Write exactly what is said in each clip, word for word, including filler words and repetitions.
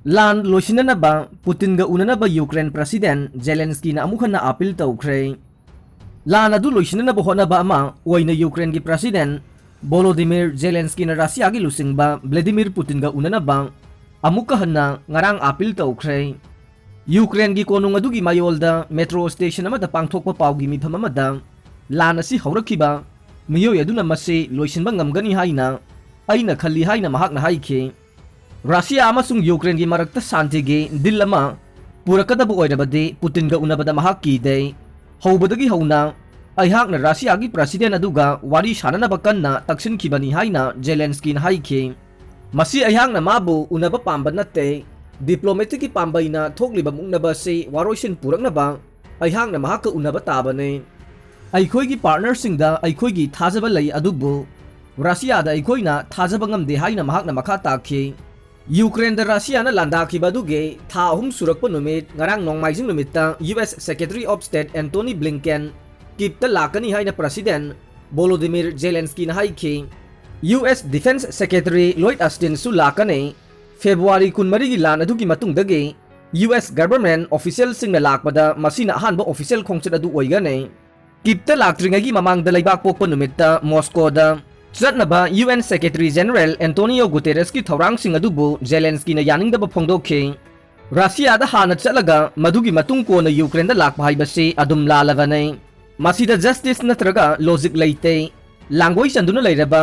ꯂꯥꯟ ꯂꯣꯏꯁꯤꯟꯅꯅꯕ ꯄꯨꯇꯤꯟꯒ ꯎꯅꯅꯕ Ukraine president ꯖꯦꯂꯦꯟꯁꯀꯤꯅ ꯑꯃꯨꯛ ꯍꯟꯅ ꯑꯥꯄꯤꯜ ꯇꯧꯈ꯭ꯔꯦ꯫ ꯂꯥꯟ ꯑꯗꯨ ꯂꯣꯏꯁꯤꯟꯅꯅꯕ ꯍꯣꯠꯅꯕ ꯑꯃ ꯑꯣꯏꯅ ꯌꯨꯀ꯭ꯔꯦꯟꯒꯤ ꯄ꯭ꯔꯁꯤꯗꯦꯟ ꯚꯣꯂꯣꯗꯤꯃꯤꯔ ꯖꯦꯂꯦꯟꯁꯀꯤꯅ ꯔꯁꯤꯌꯥꯒꯤ ꯂꯨꯆꯤꯡꯕ ꯚ꯭ꯂꯦꯗꯤꯃꯤꯔ ꯄꯨꯇꯤꯟꯒ ꯎꯅꯅꯕ ꯑꯃꯨꯛꯀ ꯍꯟꯅ ꯉꯔꯥꯡ ꯑꯥꯄꯤꯜ ꯇꯧꯈ꯭ꯔꯦ꯫ ꯌꯨꯀ꯭ꯔꯦꯟꯒꯤ ꯀꯣꯅꯨꯡ ꯑꯗꯨꯒꯤ ꯃꯌꯣꯜꯗ ꯃꯦꯇ꯭ꯔꯣ ꯁ꯭ꯇꯦꯁꯟ ꯑꯃꯗ ꯄꯥꯡꯊꯣꯛꯄ ꯄꯥꯎꯒꯤ ꯃꯤꯐꯝ ꯑꯃꯗ ꯂꯥꯟ ꯑꯁꯤ ꯍꯧꯔꯛꯈꯤꯕ ꯃꯤꯑꯣꯏ ꯑꯗꯨꯅ ꯃꯁꯤ ꯂꯣꯏꯁꯤꯟꯕ ꯉꯝꯒꯅꯤ ꯍꯥꯏꯅ ꯑꯩꯅ ꯈꯜꯂꯤ ꯍꯥꯏꯅ ꯃꯍꯥꯛꯅ ꯍꯥꯏꯈꯤ꯫ ꯔꯁꯤꯌꯥ ꯑꯃꯁꯨꯡ ꯌꯨꯀ꯭ꯔꯦꯟꯒꯤ ꯃꯔꯛꯇ ꯁꯥꯟꯇꯤꯒꯤ ꯗꯤꯜ ꯑꯃ ꯄꯨꯔꯛꯀꯗꯕ ꯑꯣꯏꯔꯕꯗꯤ ꯄꯨꯇꯤꯟꯒ ꯎꯅꯕꯗ ꯃꯍꯥꯛ ꯀꯤꯗꯦ꯫ ꯍꯧꯕꯗꯒꯤ ꯍꯧꯅ ꯑꯩꯍꯥꯛꯅ ꯔꯁꯤꯌꯥꯒꯤ ꯄ꯭ꯔꯁꯤꯗꯦꯟ ꯑꯗꯨꯒ ꯋꯥꯔꯤ ꯁꯥꯅꯅꯕ ꯀꯟꯅ ꯇꯛꯁꯤꯟꯈꯤꯕꯅꯤ ꯍꯥꯏꯅ ꯖꯦꯂꯦꯟꯁꯀꯤꯅ ꯍꯥꯏꯈꯤ꯫ ꯃꯁꯤ ꯑꯩꯍꯥꯛꯅ ꯃꯥꯕꯨ ꯎꯅꯕ ꯄꯥꯝꯕ ꯅꯠꯇꯦ꯫ ꯗꯤꯄ꯭ꯂꯣꯃꯦꯇꯤꯛꯀꯤ ꯄꯥꯝꯕꯩꯅ ꯊꯣꯛꯂꯤꯕ ꯃꯨꯛꯅꯕ ꯑꯁꯤ ꯋꯥꯔꯣꯏꯁꯤꯟ ꯄꯨꯔꯛꯅꯕ ꯑꯩꯍꯥꯛꯅ ꯃꯍꯥꯛꯀ ꯎꯅꯕ ꯇꯥꯕꯅꯤ꯫ ꯑꯩꯈꯣꯏꯒꯤ ꯄꯥꯔꯠꯅꯔꯁꯤꯡꯗ ꯑꯩꯈꯣꯏꯒꯤ ꯊꯥꯖꯕ ꯂꯩ, ꯑꯗꯨꯕꯨ ꯔꯁꯤꯌꯥꯗ ꯑꯩꯈꯣꯏꯅ ꯊꯥꯖꯕ ꯉꯝꯗꯦ ꯍꯥꯏꯅ ꯃꯍꯥꯛꯅ ꯃꯈꯥ ꯇꯥꯈꯤ꯫ ꯌꯨꯀ꯭ꯔꯦꯟꯗ ꯔꯁꯤꯌꯥꯅ ꯂꯥꯟꯗꯥꯈꯤꯕ ꯑꯗꯨꯒꯤ ꯊꯥ ꯑꯍꯨꯝ ꯁꯨꯔꯛꯄ ꯅꯨꯃꯤꯠ ꯉꯔꯥꯡ ꯅꯣꯡꯃꯥꯏꯖꯤꯡ ꯅꯨꯃꯤꯠꯇ U S secretary of state Antony Blinken ꯀꯤꯞꯇ ꯂꯥꯛꯀꯅꯤ ꯍꯥꯏꯅ ꯄ꯭ꯔꯁꯤꯗꯦꯟ ꯚꯣꯂꯣꯗꯤꯃꯤꯔ ꯖꯦꯂꯦꯟꯁꯀꯤꯅ ꯍꯥꯏꯈꯤ꯫ ꯌꯨ ꯑꯦꯁ ꯗꯤꯐꯦꯟꯁ ꯁꯦꯀ꯭ꯔꯦꯇꯔꯤ ꯂꯣꯏꯗ ꯑꯁꯇꯤꯟꯁꯨ ꯂꯥꯛꯀꯅꯤ꯫ ꯐꯦꯕ꯭ꯔꯨꯋꯥꯔꯤ ꯀꯨꯟꯃꯔꯤꯒꯤ ꯂꯥꯟ ꯑꯗꯨꯒꯤ ꯃꯇꯨꯡꯗꯒꯤ ꯌꯨ ꯑꯦꯁ ꯒꯚꯔꯟꯃꯦꯟꯠ ꯑꯣꯐꯤꯁꯤꯌꯦꯜꯁꯤꯡꯅ ꯂꯥꯛꯄꯗ ꯃꯁꯤꯅ ꯑꯍꯥꯟꯕ ꯑꯣꯐꯤꯁꯤꯌꯦꯜ ꯈꯣꯡꯆꯠ ꯑꯗꯨ ꯑꯣꯏꯒꯅꯤ꯫ ꯀꯤꯞꯇ ꯂꯥꯛꯇ꯭ꯔꯤꯉꯩꯒꯤ ꯃꯃꯥꯡꯗ ꯂꯩꯕꯥꯛ ꯄꯣꯛꯄ ꯅꯨꯃꯤꯠꯇ ꯃꯣꯁꯀꯣꯗ ꯆꯠꯅꯕ U N secretary general Antonio ꯒꯨꯇꯦꯔꯦꯁꯀꯤ ꯊꯧꯔꯥꯡꯁꯤꯡ ꯑꯗꯨꯕꯨ ꯖꯦꯂꯦꯟꯁꯀꯤꯅ ꯌꯥꯅꯤꯡꯗꯕ ꯐꯣꯡꯗꯣꯛꯈꯤ꯫ ꯔꯁꯤꯌꯥꯗ ꯍꯥꯟꯅ ꯆꯠꯂꯒ ꯃꯗꯨꯒꯤ ꯃꯇꯨꯡ ꯀꯣꯟꯅ ꯌꯨꯀ꯭ꯔꯦꯟꯗ ꯂꯥꯛꯄ ꯍꯥꯏꯕꯁꯤ ꯑꯗꯨꯝ ꯂꯥꯜꯂꯕꯅꯤ꯫ ꯃꯁꯤꯗ ꯖꯁꯇꯤꯁ ꯅꯠꯇ꯭ꯔꯒ ꯂꯣꯖꯤꯛ ꯂꯩꯇꯦ꯫ ꯂꯥꯡꯒꯣꯏ ꯆꯟꯗꯨꯅ ꯂꯩꯔꯕ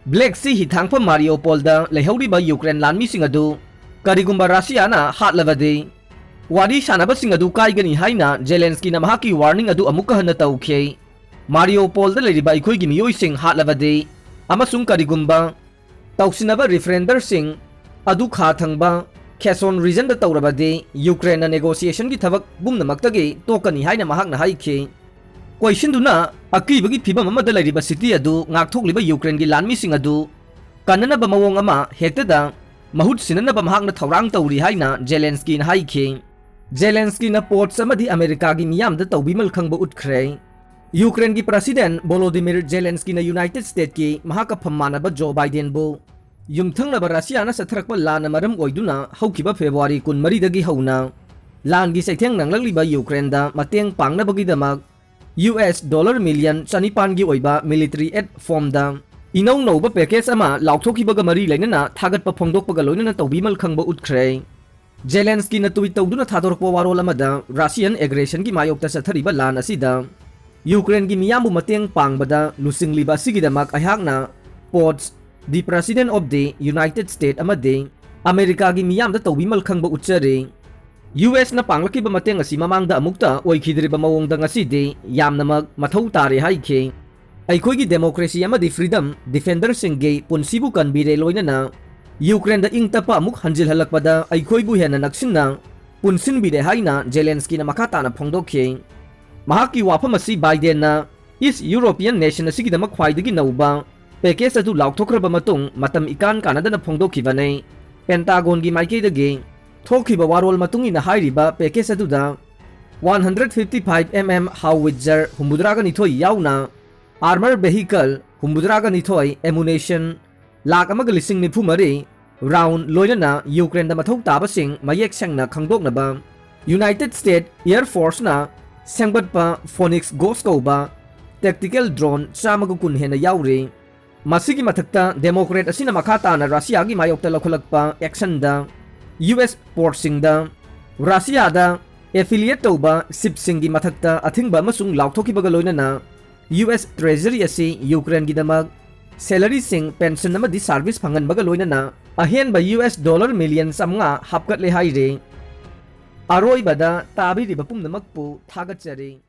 ꯕ꯭ꯂꯦꯛ ꯁꯤ ꯍꯤꯊꯥꯡꯐꯝ ꯃꯥꯔꯤꯌꯣꯄꯣꯜꯗ ꯂꯩꯍꯧꯔꯤꯕ ꯌꯨꯀ꯭ꯔꯦꯟ ꯂꯥꯟꯃꯤꯁꯤꯡ ꯑꯗꯨ ꯀꯔꯤꯒꯨꯝꯕ ꯔꯁꯤꯌꯥꯅ ꯍꯥꯠꯂꯕꯗꯤ ꯋꯥꯔꯤ ꯁꯥꯅꯕꯁꯤꯡ ꯑꯗꯨ ꯀꯥꯏꯒꯅꯤ ꯍꯥꯏꯅ ꯖꯦꯂꯦꯟꯁꯀꯤꯅ ꯃꯍꯥꯛꯀꯤ ꯋꯥꯔꯅꯤꯡ ꯑꯗꯨ ꯑꯃꯨꯛꯀ ꯍꯟꯅ ꯇꯧꯈꯤ꯫ ꯃꯥꯔꯤꯌꯣꯄꯣꯜꯗ ꯂꯩꯔꯤꯕ ꯑꯩꯈꯣꯏꯒꯤ ꯃꯤꯑꯣꯏꯁꯤꯡ ꯍꯥꯠꯂꯕꯗꯤ ꯑꯃꯁꯨꯡ ꯀꯔꯤꯒꯨꯝꯕ ꯇꯧꯁꯤꯟꯅꯕ ꯔꯤꯐꯔꯦꯟꯗꯔꯁꯤꯡ ꯑꯗꯨ ꯈꯥ ꯊꯪꯕ ꯈꯦꯁꯣꯟ ꯔꯤꯖꯟꯗ ꯇꯧꯔꯕꯗꯤ ꯌꯨꯀ꯭ꯔꯦꯟꯅ ꯅꯦꯒꯣꯁꯤꯌꯦꯁꯟꯒꯤ ꯊꯕꯛ ꯄꯨꯝꯅꯃꯛꯇꯒꯤ ꯇꯣꯛꯀꯅꯤ ꯍꯥꯏꯅ ꯃꯍꯥꯛꯅ ꯍꯥꯏꯈꯤ꯫ ꯀꯣꯏꯁꯤꯟꯗꯨꯅ ꯑꯀꯤꯕꯒꯤ ꯐꯤꯚꯝ ꯑꯃꯗ ꯂꯩꯔꯤꯕ ꯁꯤꯇꯤ ꯑꯗꯨ ꯉꯥꯛꯊꯣꯛꯂꯤꯕ ꯌꯨꯀ꯭ꯔꯦꯟꯒꯤ ꯂꯥꯟꯃꯤꯁꯤꯡ ꯑꯗꯨ ꯀꯟꯅꯅꯕ ꯃꯑꯣꯡ ꯑꯃ ꯍꯦꯛꯇꯗ ꯃꯍꯨꯠ ꯁꯤꯟꯅꯅꯕ ꯃꯍꯥꯛꯅ ꯊꯧꯔꯥꯡ ꯇꯧꯔꯤ ꯍꯥꯏꯅ ꯖꯦꯂꯦꯟꯁꯀꯤꯅ ꯍꯥꯏꯈꯤ꯫ ꯖꯦꯂꯦꯟꯁꯀꯤꯅ ꯄꯣꯔꯠꯁ ꯑꯃꯗꯤ ꯑꯃꯦꯔꯤꯀꯥꯒꯤ ꯃꯤꯌꯥꯝꯗ ꯇꯧꯕꯤꯃꯜ ꯈꯪꯕ ꯎꯠꯈ꯭ꯔꯦ꯫ ꯌꯨꯀ꯭ꯔꯦꯟꯒꯤ ꯄ꯭ꯔꯁꯤꯗꯦꯟ ꯚꯣꯂꯣꯗꯤꯃꯤꯔ ꯖꯦꯂꯦꯟꯁꯀꯤꯅ ꯌꯨꯅꯥꯏꯇꯦꯗ ꯁ꯭ꯇꯦꯠꯀꯤ ꯃꯍꯥꯛꯀ ꯐꯝ ꯃꯥꯟꯅꯕ ꯖꯣ ꯕꯥꯏꯗꯦꯟꯕꯨ ꯌꯨꯝꯊꯪꯅꯕ ꯔꯁꯤꯌꯥꯅ ꯆꯠꯊꯔꯛꯄ ꯂꯥꯟꯅ ꯃꯔꯝ ꯑꯣꯏꯗꯨꯅ ꯍꯧꯈꯤꯕ ꯐꯦꯕ꯭ꯔꯨꯋꯥꯔꯤ ꯀꯨꯟꯃꯔꯤꯗꯒꯤ ꯍꯧꯅ ꯂꯥꯟꯒꯤ ꯆꯩꯊꯦꯡ ꯅꯪꯂꯛꯂꯤꯕ ꯌꯨꯀ꯭ꯔꯦꯟꯗ ꯃꯇꯦꯡ ꯄꯥꯡꯅꯕꯒꯤꯗꯃꯛ ꯌꯨ ꯑꯦꯁ ꯗꯣꯂꯔ ꯃꯤꯂꯤꯌꯟ ꯆꯅꯤꯄꯥꯟꯒꯤ ꯑꯣꯏꯕ ꯃꯤꯂꯤꯇꯔꯤ ꯑꯦꯗ ꯐꯣꯝꯗ ꯏꯅꯧ ꯅꯧꯕ ꯄꯦꯀꯦꯖ ꯑꯃ ꯂꯥꯎꯊꯣꯛꯈꯤꯕꯒ ꯃꯔꯤ ꯂꯩꯅꯅ ꯊꯥꯒꯠꯄ ꯐꯣꯡꯗꯣꯛꯄꯒ ꯂꯣꯏꯅꯅ ꯇꯧꯕꯤꯃꯜ ꯈꯪꯕ ꯎꯠꯈ꯭ꯔꯦ꯫ ꯖꯦꯂꯦꯟꯁꯀꯤꯅ ꯇ꯭ꯋꯤꯠ ꯇꯧꯗꯨꯅ ꯊꯥꯗꯣꯔꯛꯄ ꯋꯥꯔꯣꯜ ꯑꯃꯗ ꯔꯁꯤꯌꯟ ꯑꯦꯒ꯭ꯔꯦꯁꯟꯒꯤ ꯃꯥꯌꯣꯛꯇ ꯆꯠꯊꯔꯤꯕ ꯂꯥꯟ ꯑꯁꯤꯗ ꯌꯨꯀ꯭ꯔꯦꯟꯒꯤ ꯃꯤꯌꯥꯝꯕꯨ ꯃꯇꯦꯡ ꯄꯥꯡꯕꯗ ꯂꯨꯆꯤꯡꯂꯤꯕ ꯑꯁꯤꯒꯤꯗꯃꯛ ꯑꯩꯍꯥꯛꯅ POTUS, the President of the United States ꯑꯃꯗꯤ ꯑꯃꯦꯔꯤꯀꯥꯒꯤ ꯃꯤꯌꯥꯝꯗ ꯇꯧꯕꯤꯃꯜ ꯈꯪꯕ ꯎꯠꯆꯔꯤ꯫ ꯌꯨ ꯑꯦꯁꯅ ꯄꯥꯡꯂꯛꯈꯤꯕ ꯃꯇꯦꯡ ꯑꯁꯤ ꯃꯃꯥꯡꯗ ꯑꯃꯨꯛꯇ ꯑꯣꯏꯈꯤꯗ꯭ꯔꯤꯕ ꯃꯑꯣꯡꯗ ꯉꯁꯤꯗꯤ ꯌꯥꯝꯅꯃꯛ ꯃꯊꯧ ꯇꯥꯔꯦ ꯍꯥꯏꯈꯤ꯫ ꯑꯩꯈꯣꯏꯒꯤ ꯗꯦꯃꯣꯀ꯭ꯔꯦꯁꯤ ꯑꯃꯗꯤ ꯐ꯭ꯔꯤꯗꯝ ꯗꯤꯐꯦꯟꯗꯔꯁꯤꯡꯒꯤ ꯄꯨꯟꯁꯤꯕꯨ ꯀꯟꯕꯤꯔꯦ, ꯂꯣꯏꯅꯅ ꯌꯨꯀ꯭ꯔꯦꯟꯗ ꯏꯪ ꯇꯞꯄ ꯑꯃꯨꯛ ꯍꯟꯖꯤꯜꯍꯜꯂꯛꯄꯗ ꯑꯩꯈꯣꯏꯕꯨ ꯍꯦꯟꯅ ꯅꯛꯁꯤꯟꯅ ꯄꯨꯟꯁꯤꯟꯕꯤꯔꯦ ꯍꯥꯏꯅ ꯖꯦꯂꯦꯟꯁꯀꯤꯅ ꯃꯈꯥ ꯇꯥꯅ ꯐꯣꯡꯗꯣꯛꯈꯤ꯫ ꯃꯍꯥꯛꯀꯤ ꯋꯥꯐꯝ ꯑꯁꯤ ꯕꯥꯏꯗꯦꯟꯅ ꯏꯁ ꯌꯨꯔꯣꯄꯤꯌꯟ ꯅꯦꯁꯟ ꯑꯁꯤꯒꯤꯗꯃꯛ ꯈ꯭ꯋꯥꯏꯗꯒꯤ ꯅꯧꯕ ꯄꯦꯀꯦꯖ ꯑꯗꯨ ꯂꯥꯎꯊꯣꯛꯈ꯭ꯔꯕ ꯃꯇꯨꯡ ꯃꯇꯝ ꯏꯀꯥꯟ ꯀꯥꯟꯅꯗꯅ ꯐꯣꯡꯗꯣꯛꯈꯤꯕꯅꯤ꯫ ꯄꯦꯟꯇꯥꯒꯣꯟꯒꯤ ꯃꯥꯏꯀꯩꯗꯒꯤ ꯊꯣꯛꯈꯤꯕ ꯋꯥꯔꯣꯜ ꯃꯇꯨꯡ ꯏꯟꯅ ꯍꯥꯏꯔꯤꯕ ꯄꯦꯀꯦꯖ ꯑꯗꯨꯗ one hundred fifty five M M howitzer ꯍꯨꯝꯐꯨꯇꯔꯥꯒ ꯅꯤꯊꯣꯏ ꯌꯥꯎꯅ ꯑꯥꯔꯃꯔ ꯚꯦꯍꯤꯀꯜ ꯍꯨꯝꯐꯨꯇꯔꯥꯒ ꯅꯤꯊꯣꯏ, ꯑꯦꯃꯨꯅꯦꯁꯟ ꯂꯥꯈ ꯑꯃꯒ ꯂꯤꯁꯤꯡ ꯅꯤꯐꯨ ꯃꯔꯤ, ꯔꯥꯎꯟ, ꯂꯣꯏꯅꯅ ꯌꯨꯀ꯭ꯔꯦꯟꯗ ꯃꯊꯧ ꯇꯥꯕꯁꯤꯡ ꯃꯌꯦꯛ ꯁꯦꯡꯅ ꯈꯪꯗꯣꯛꯅꯕ ꯌꯨꯅꯥꯏꯇꯦꯗ ꯁ꯭ꯇꯦꯠ ꯑꯦꯌꯔ ꯐꯣꯔꯁꯅ ꯁꯦꯝꯒꯠꯄ ꯐꯣꯅꯤꯛꯁ ꯒꯣꯁ ꯀꯧꯕ ꯇꯦꯛꯇꯤꯀꯦꯜ ꯗ꯭ꯔꯣꯟ ꯆꯥꯝꯃꯒ ꯀꯨꯟ ꯍꯦꯟꯅ ꯌꯥꯎꯔꯤ꯫ ꯃꯁꯤꯒꯤ ꯃꯊꯛꯇ ꯗꯦꯃꯣꯀ꯭ꯔꯦꯠ ꯑꯁꯤꯅ ꯃꯈꯥ ꯇꯥꯅ ꯔꯁꯤꯌꯥꯒꯤ ꯃꯥꯌꯣꯛꯇ ꯂꯧꯈꯠꯂꯛꯄ ꯑꯦꯛꯁꯟꯗ ꯌꯨ ꯑꯦꯁ ꯄꯣꯔꯠꯁꯤꯡꯗ ꯔꯁꯤꯌꯥꯗ ꯑꯦꯐꯤꯂꯤꯌꯦꯠ ꯇꯧꯕ ꯁꯤꯞꯁꯤꯡꯒꯤ ꯃꯊꯛꯇ ꯑꯊꯤꯡꯕ ꯑꯃꯁꯨꯡ ꯂꯥꯎꯊꯣꯛꯈꯤꯕꯒ ꯂꯣꯏꯅꯅ ꯌꯨ ꯑꯦꯁ ꯇ꯭ꯔꯦꯖꯔꯤ ꯑꯁꯤ ꯌꯨꯀ꯭ꯔꯦꯟꯒꯤꯗꯃꯛ ꯁꯦꯂꯔꯤꯁꯤꯡ, ꯄꯦꯟꯁꯟ ꯑꯃꯗꯤ ꯁꯥꯔꯚꯤꯁ ꯐꯪꯍꯟꯕꯒ ꯂꯣꯏꯅꯅ ꯑꯍꯦꯟꯕ ꯌꯨ ꯑꯦꯁ ꯗꯣꯂꯔ ꯃꯤꯂꯤꯌꯟ ꯆꯥꯃꯉꯥ ꯍꯥꯞꯀꯠꯂꯦ ꯍꯥꯏꯔꯤ꯫ ꯑꯔꯣꯏꯕꯗ ꯇꯥꯕꯤꯔꯤꯕ ꯄꯨꯝꯅꯃꯛꯄꯨ ꯊꯥꯒꯠꯆꯔꯤ꯫